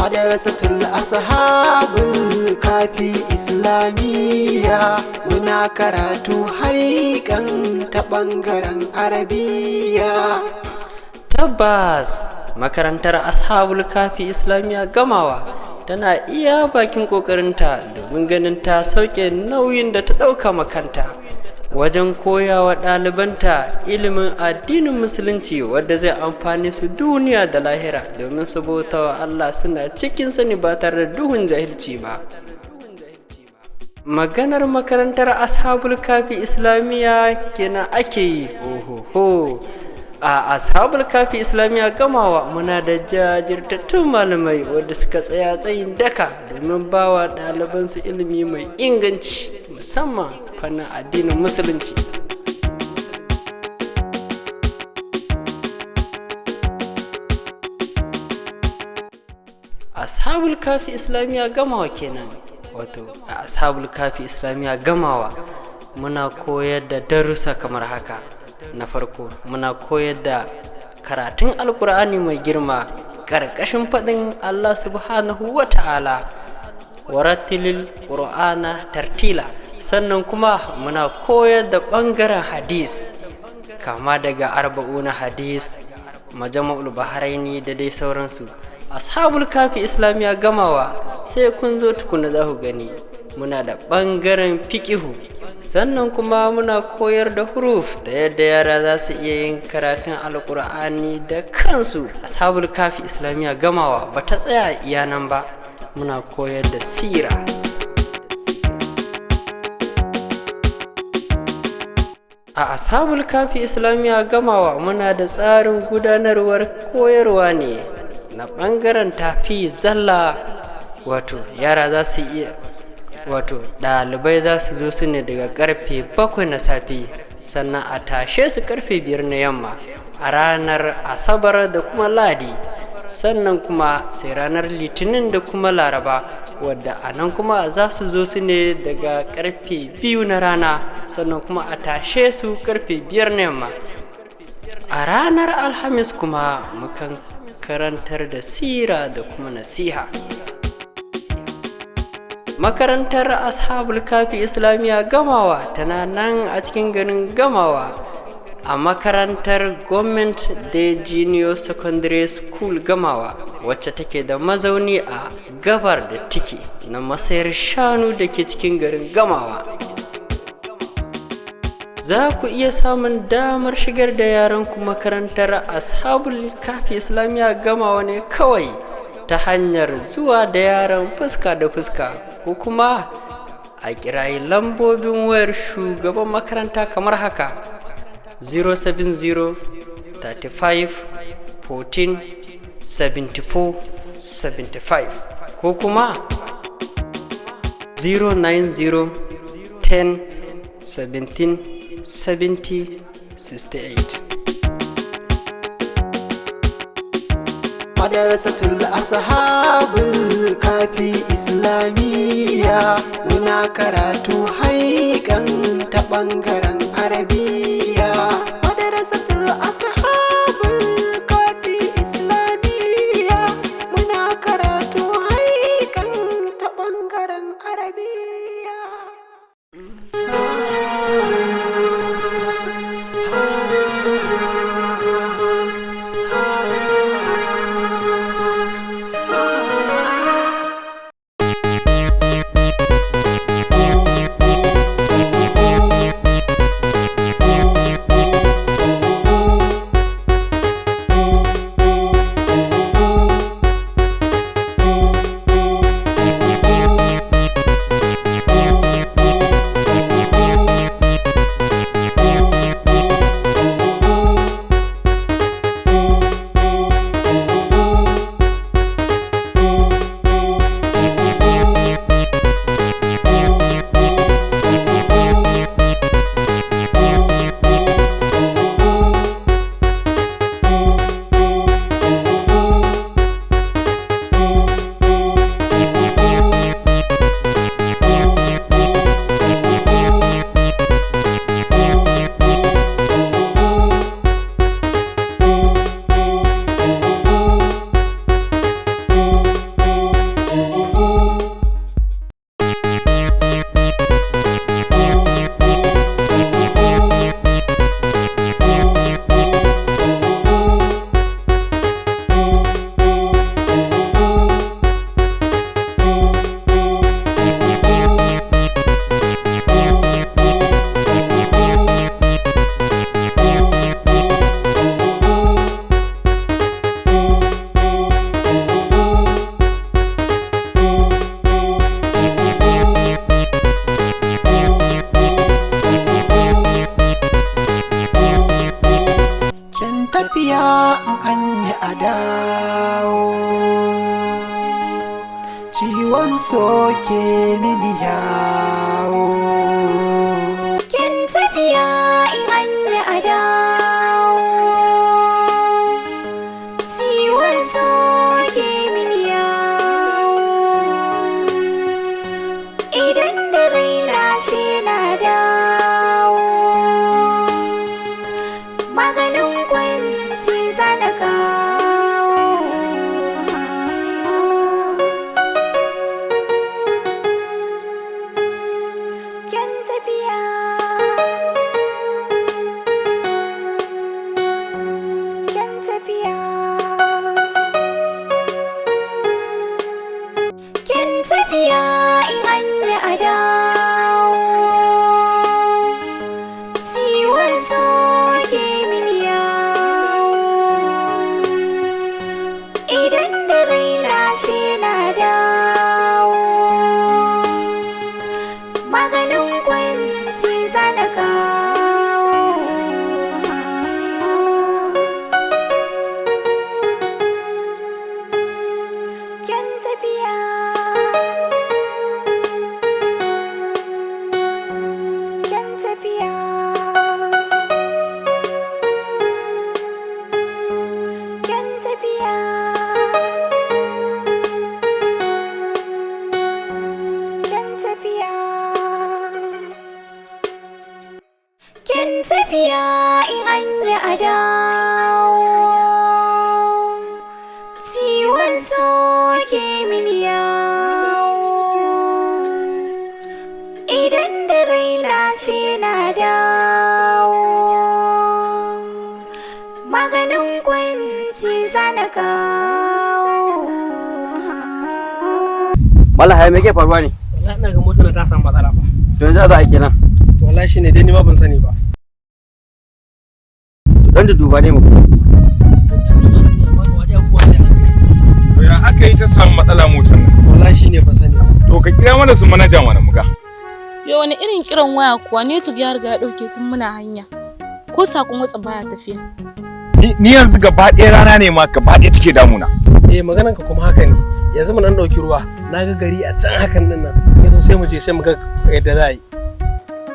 Madrasatul Ashabul Kafi Islamiyya, muna karatu haikan ta ɓangaren Arabiya. Tabbas, makarantar Ashabul Kafi Islamiyya Gamawa tana iya bakin kokarinta domin ganin ta sauke nauyin da ta ɗauka makanta wajen koyawa ɗalibanta ilimin addinin Musulunci wadda zai amfani su duniya da lahira, domin su bautawa Allah suna cikin sani ba tare da duhun jahilci ba. Maganar makarantar Ashabul Kafi Islamiyya kenan ake yi. Ohoho, a Ashabul Kafi Islamiyya Gamawa muna da jajirtattun malamai wadda suka tsaya tsayin daka domin bawa ɗalibansu ilimi mai inganci, musamman fannin addinin Musulunci. Ashabul Kafi Islamiyya Gamawa kenan. Wato a Ashabul Kafi Islamiyya Gamawa muna koyar da darussa kamar haka: na farko, muna koyar da karatun Alkur'ani mai girma ƙarƙashin faɗin Allah Subhanahu wa Ta'ala, warattilil Qur'ana tartila. Sannan kuma muna koyar da ɓangaren hadis, kama daga Arba'una Hadis, Majama'ul Bahraini da dai sauransu. Ashabul Kafi Islamiyya Gamawa, sai kun zo tukuna za ku gani. Muna da ɓangaren fiƙihu, sannan kuma muna koyar da huruf da yadda yara za su iya yin karatun Alkur'ani da kansu. Ashabul Kafi Islamiyya Gamawa ba ta tsaya iya nan ba, muna koyar da sira. A Ashabul Kafi Islamiyya Gamawa muna da tsarin gudanarwar koyarwa ne na ɓangaren tafi zalla, wato yara za su iya, wato ɗalibai za su zo su ne daga karfe 7 na safe, sannan a tashe su karfe 5 na yamma a ranar Asabar da kuma Ladi. Sannan kuma sai ranar Litinin da kuma Laraba, wadda a nan kuma za su zo su ne daga karfe 2 na rana, sannan kuma a tashe su karfe 5 na yamma. A ranar Alhamis kuma mukan karantar da sira da kuma nasiha. Makarantar Ashabul Kafi Islamiyya Gamawa tana nan a cikin garin Gamawa, a makarantar Government Day Junior Secondary School Gamawa, wacce take da mazauni a gabar da tiki na masayar shanu da ke cikin garin Gamawa. Za ku iya samun damar shigar da yaranku makarantar Ashabul Kafi Islamiyya Gamawa ne kawai ta hanyar zuwa da yaran fuska da fuska, ko kuma a kirayi lambobin wayar shugaban makaranta kamar haka: 070 35 14 74 75, ko kuma 090 10 17 70 68. Madrasatul Ashabul Kafi Islamiyya, muna karatu haikan ta ɓangaren Arabiya. Madrasatul Ashabul Kafi Islamiyya, muna karatu haikan ta ɓangaren Arabiya. dawo, ciwon soke mini yawo. Kin tafiya in an yi a dawo, ciwon soke mini yawo. Idan da raina sai na dawo, maganin kwanci zana kawo. Kyan tafiya, kyan tafiya, kyan tafiya in an yi a dawo, ciwon soke mini yawo. Idan da raina sai na dawo, maganin kwanci zana kawo. Kyan tafiya, kyan tafiya, kyan tafiya, kyan tafiya. Kin tafiya in an yi a dawo, ciwon soke mini yawo. Idan da raina sai na dawo, maganin kwanci zana kawo. Wallahi me ke faruwa ne? Wallahi ina ga motar ta samu matsala ba. To yanzu za a kenan. To wallahi shine dai ni ma ban sani ba. To dan da duba ne mu. To ya aka yi ta samu matsala motar nan? Wallahi shine ban sani ba. To ka kira mana su manaja mana muga. Yo wani irin kiran waya kuwa network ya riga ya dauke tun muna hanya. Ko sakon WhatsApp baya tafiya. Ni yanzu gaba ɗaya rana ne ma gaba ɗaya take damuna. Eh, maganan ka kuma haka ne. Yanzu mun dan dauki ruwa. Na ga gari a can hakan nan nan. Yanzu sai mu je sai mu ga yadda za a yi.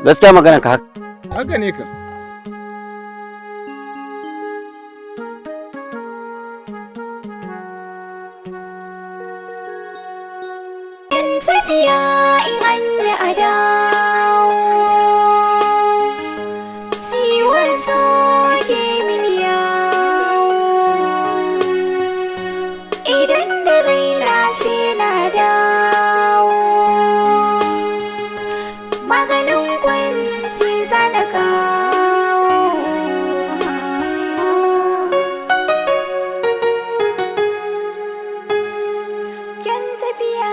Gaskiya maganar ka haka. Haka ne ka. Kin tafiya in an yi a dawo, ciwon soke mini yawo. Idan da raina sai na dawo, maganin kwanci zana kawo. Kyan tafiya,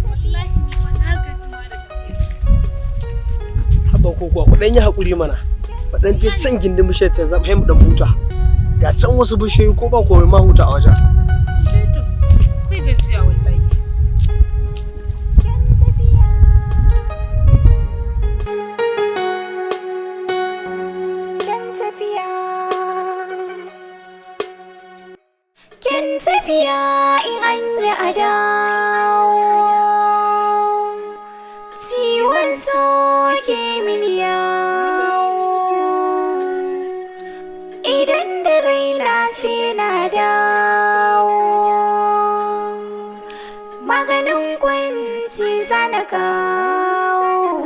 Wallahi ni ma na gaji ma da tafiya. Haba ko kuwa ku dan yi hakuri mana. Mu dan je can gindin bishiyar can zan mu dan huta. Ga can wasu bishiyoyi ko ba komai ma huta a wajen. Kai gajiya wallahi. kyan tafiya, kyan tafiya in an yi a dawo, ciwon soke mini yawo. Idan da raina sai na dawo, maganin kwanci zana kawo.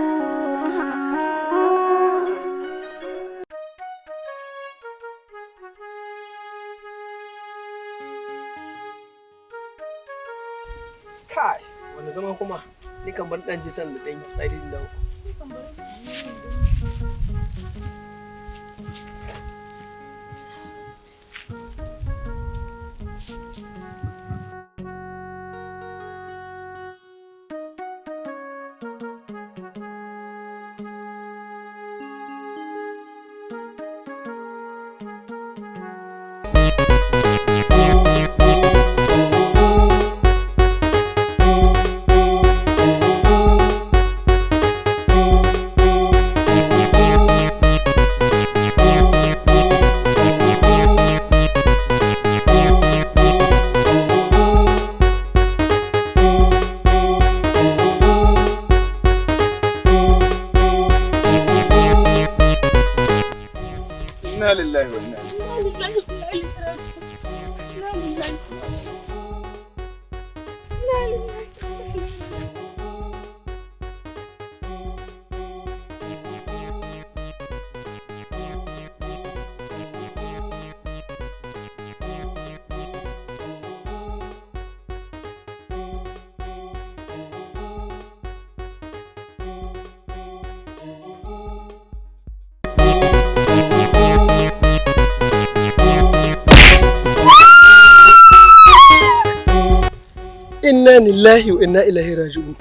Kai, wani zama kuma ni kan bar dan je can da dan tsari da dawo. Inna lillahi wa inna ilaihi. Inna lillahi wa inna ilaihi raji'un.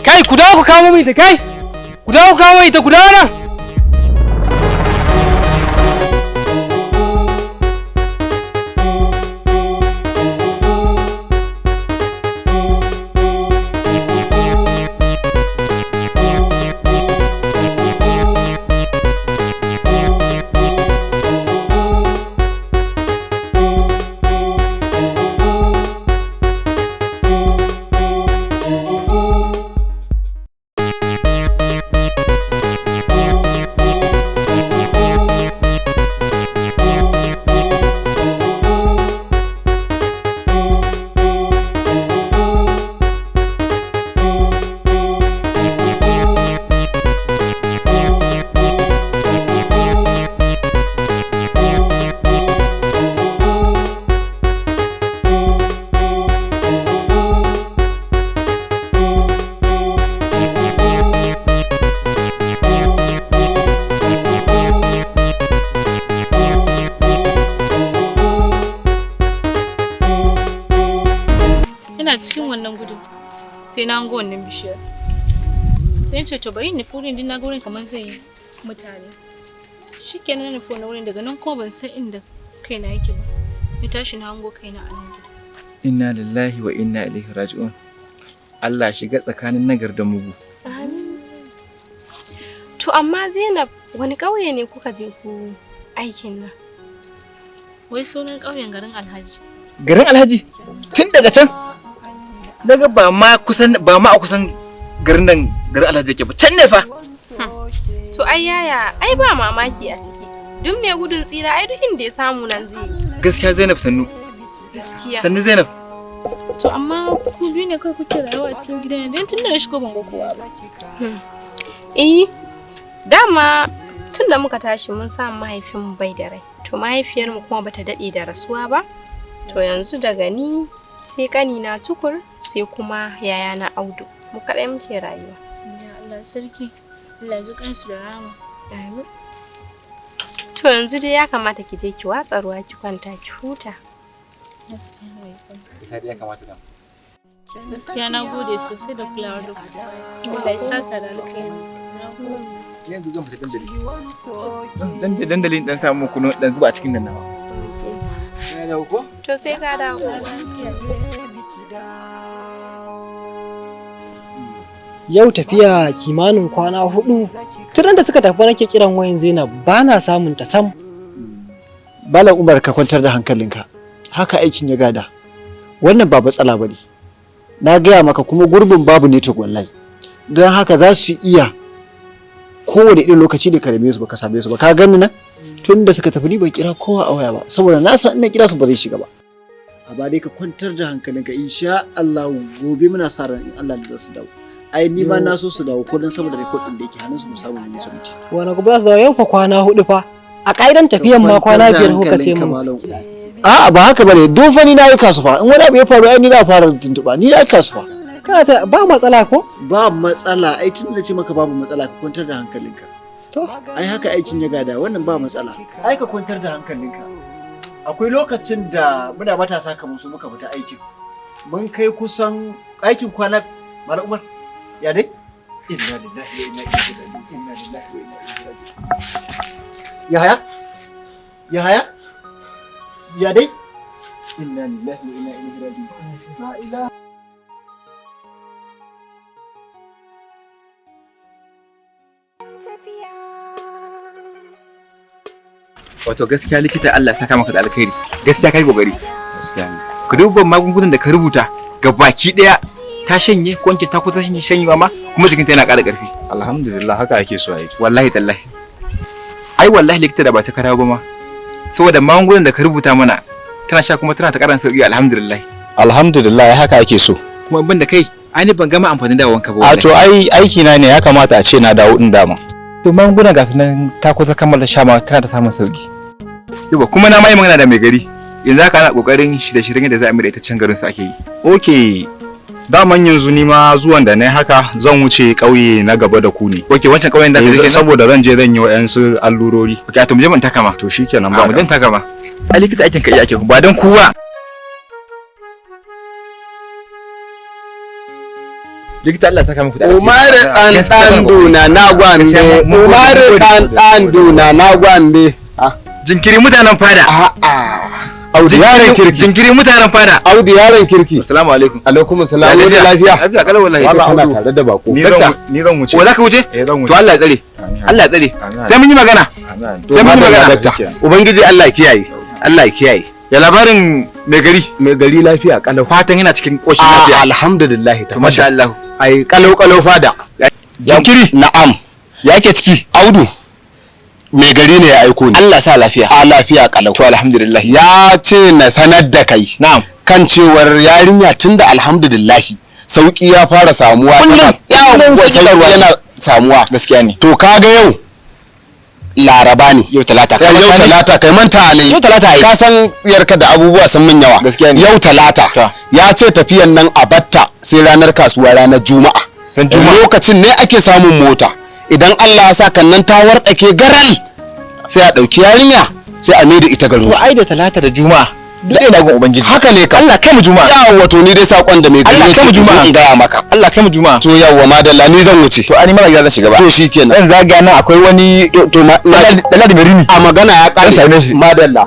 Kai, ku dawo ku kawo min ita, kai! Ku dawo ku kawo min ita, ku dawo nan! Ina cikin wannan gudun sai na hango wannan bishiyar. Sai ce to bari in nufi wurin, din na ga wurin kamar zai yi mutane. Shikenan na nufi wannan wurin, daga nan kuma ban san inda kaina yake ba. Na tashi na hango kaina a nan gida. Inna lillahi wa inna ilaihi raji'un. Allah shiga tsakanin nagar da mugu. Amin. To amma Zainab, wani ƙauye ne kuka je ku aikin nan? Wai sunan ƙauyen garin Alhaji. Garin Alhaji tun daga can daga ba ma kusan, ba ma a kusan garin nan garin Alhaji yake ba, can ne fa. To ai yaya, ai ba mamaki a ciki. Duk mai gudun tsira ai duk inda ya samu nan zai yi. Gaskiya Zainab, sannu. Gaskiya. Sannu Zainab. To amma ku biyu ne kawai kuke rayuwa a cikin gidan nan? Tun da na shigo ban ga kowa ba. Eh, dama tun da muka tashi mun samu mahaifinmu bai da rai. To mahaifiyarmu kuma bata daɗe da rasuwa ba. To yanzu daga ni sai ƙanina Tukur sai kuma yayana Audu. Mu kaɗai muke rayuwa. Ya Allah sarki. Allah ya ji kansu da rahama. Amin. To yanzu dai ya kamata ki je ki watsa ruwa ki kwanta ki huta. Gaskiya ne. Gaskiya dai ya kamata kam. Gaskiya na gode sosai da kulawar da kuka. Allah ya saka da alkhairi. Na gode. Yanzu zan fita dandali. Zan je dandalin dan samu kunu dan zuba a cikin nan nawa. Ina dawo ko? To sai ka dawo. Yau tafiya kimanin kwana 4. Tun da suka tafi nake kiran wayan Zainab ba na samun ta sam. Malam Umar, ka kwantar da hankalinka. Haka aikin ya gada. Wannan ba matsala ba ne. Na gaya maka kuma gurbin babu network wallahi. Don haka za su iya kowane irin lokaci da ka rabe su baka same su ba. Ka gani nan? Tun da suka tafi ni ban kira kowa a waya ba saboda na san ina kira su ba zai shiga ba. Amma dai ka kwantar da hankalinka, insha Allah gobe muna sa ran in Allah da za su dawo. Ai ni ma na so su dawo ko dan saboda record din da yake hannun su mu samu mu yi submit. Wani gobe za su dawo? Yau fa kwana 4 fa. A ka'idan tafiyan ma kwana 5 kuka ce mun. A'a ba haka bane, don fa ni na aika su fa, in wani abu ya faru ai ni za a fara tuntuɓa, ni na aika su fa. Kana ta ba matsala ko? Ba matsala, ai tun da ce maka babu matsala ka kwantar da hankalinka. To ai haka aikin ya gada, wannan ba matsala. Ai ka kwantar da hankalinka. Akwai lokacin da muna matasa kamar su muka fita aikin. Mun kai kusan aikin kwana. Malam Umar, ya dai? Inna lillahi wa inna ilaihi raji'un. Inna lillahi wa inna ilaihi raji'un. Yahaya? Yahaya? Ya dai? Inna lillahi wa inna ilaihi raji'un. La ilaha. Tafiya. Wato gaskiya likita, Allah ya saka maka da alkhairi. Gaskiya kai kokari. Gaskiya ne. Ka duba magungunan da ka rubuta ga baki daya ta shanye, ko in ce ta kusa shanyewa ma, kuma jikinta yana ƙara ƙarfi. Alhamdulillah, haka ake so a yi. Wallahi tallahi. Ai wallahi likita, da ba ta karawa ba ma. Saboda magungunan da ka rubuta mana tana sha, kuma tana ta ƙaran sauki, alhamdulillah. Alhamdulillah, haka ake so. Kuma ban da kai, ai ni ban gama amfani da wanka ba. A to, ai aiki na ne, ya kamata a ce na dawo din dama. To, magungunan ga su nan, ta kusa kammala sha ma, tana ta samun sauki. Yauwa, kuma na ma yi magana da mai gari. Yanzu haka ana kokarin shirye-shiryen da za a mai da ita can garin su ake yi. Okay. Daman yanzu ni ma zuwan da na haka zan wuce ƙauye na gaba da ku ne. Okay, wancan ƙauyen da Eh, ka je kenan? Saboda zan je zan yi wa'yansu allurori. Okay, to mu je mun taka ma. To shikenan. Ba mu ba. je taka ma. Ai likita, aikin ka iya ake ba don kowa. Likita, Allah ya saka muku da alheri. Umaru ɗan Gaskiya ɗan duna na gwambe. Umaru ɗan ɗan duna na gwambe. Jinkiri mutanen fada. Audu yaron kirki. Jinkiri mutanen fada. Audu yaron kirki. Assalamu alaikum. Alaikum salam. Ya Wani gajiya? lafiya? Lafiya kalau wallahi. Yace kana tare da bako. Ni zan ni zan wuce. Wa za ka wuce? Eh, zan wuce. To, Allah ya tsare. Allah ya tsare. Sai mun yi magana. Sai mun yi magana. Dakta. Ubangiji Allah ya kiyaye. Allah ya kiyaye. Ya labarin mai gari? Mai gari lafiya kalau. Fatan yana cikin koshin Ah, lafiya. alhamdulillah. To, masha Allah. Ai kalau kalau fada. Jinkiri. Na'am. Ya ke ciki? Audu. Mai gari ne ya aiko ni. Allah sa lafiya. A lafiya kalau. To, alhamdulillah. Ya ce na sanar da kai. Na'am. Kan cewar yarinya, tunda alhamdulillahi sauki ya fara samuwa, Kullum, tana kullum yawwa, sai sauki karuwa. yana samuwa. Gaskiya ne. To, kaga yau Laraba ne. Yau Talata. Yau Talata, kai manta ne. Yau Talata ai. Ka san yarka da abubuwa sun min yawa. Gaskiya ne. Yau Talata. Ta. Ya ce tafiyan nan a batta sai ranar kasuwa, ranar Juma'a. Ran Juma'a. Lokacin ne ake samun mota. Idan Allah ya sa kan nan ta wartsake garal, sai a ɗauki yarinya sai a maida ita garin To, su. ai da Talata da Juma'a duk ina gun Ubangiji. Haka ne ka. Allah kai mu Juma'a. Yawwa, to ni dai sakon da mai gari Allah ya kai mu ce Juma'a. in gaya maka. Allah kai mu Juma'a. To yawwa, madalla, ni zan wuce. To, ani mara gida zan shiga ba. To shikenan. Zan zagaya nan, akwai wani To ma Dala da Merini. a magana ya Zan same kare. shi. Madalla.